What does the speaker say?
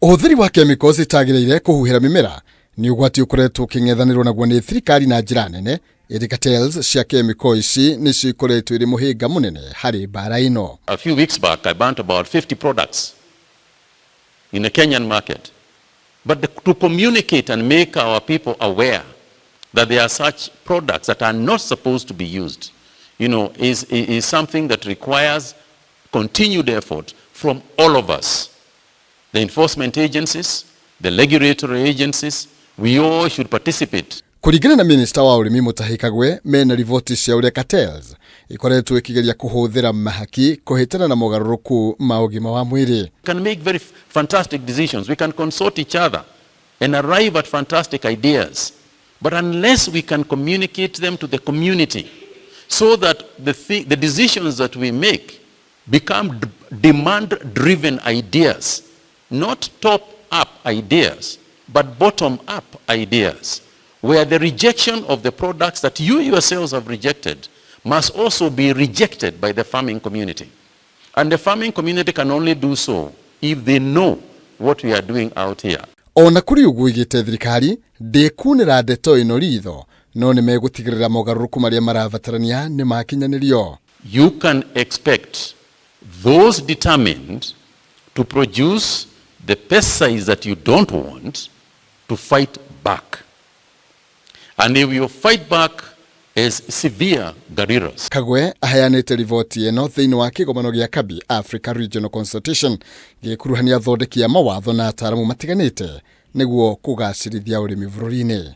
Ũhũthĩri wa chemicals itagĩrĩire kũhuhĩra mĩmera nĩ ũgwati ũkoretwo ũkĩng'ethanĩrwo naguo nĩ thirikari na njĩra nene, ĩndĩ cartels cia chemical ici nĩcio ikoretwo irĩ mũhĩnga mũnene harĩ mbara ĩno. A few weeks back, I burnt about 50 products in the Kenyan market. But to communicate and make our people aware that there are such products that are not supposed to be used is something that requires continued effort from all of us. The enforcement agencies, the regulatory agencies, we all should participate. Kũringana na minista wa ũrĩmi Mutahi Kagwe, mena riboti cia ũrĩa cartels ikoretwo ikigeria kũhũthĩra mahaki kũhĩtana na mogarũrũku ma ũgima wa mwĩrĩ. We can make very fantastic decisions. We can consult each other and arrive at fantastic ideas. But unless we can communicate them to the community so that the decisions that we make become demand-driven ideas, not top-up ideas, but bottom-up ideas, where the rejection of the products that you yourselves have rejected must also be rejected by the farming community. And the farming community can only do so if they know what we are doing out here. Ona kũrĩ ũguo, igĩte thirikari ndĩkunĩra ndeto ĩno ritho, no nĩ megũtigĩrĩra mogarũrũku marĩa marabatarania nĩ makinyanĩrio. You can expect those determined to produce the pesticides that you don't want to fight back. And they will fight back as severe guerrillas. Kagwe aheanĩte riboti ĩno thĩinĩ wa kĩgomano gĩa Kabi Africa Regional Consultation gĩkuruhania athondeki a mawatho na ataaramu matiganĩte nĩguo kũgacĩrithia ũrĩmi bũrũri-inĩ.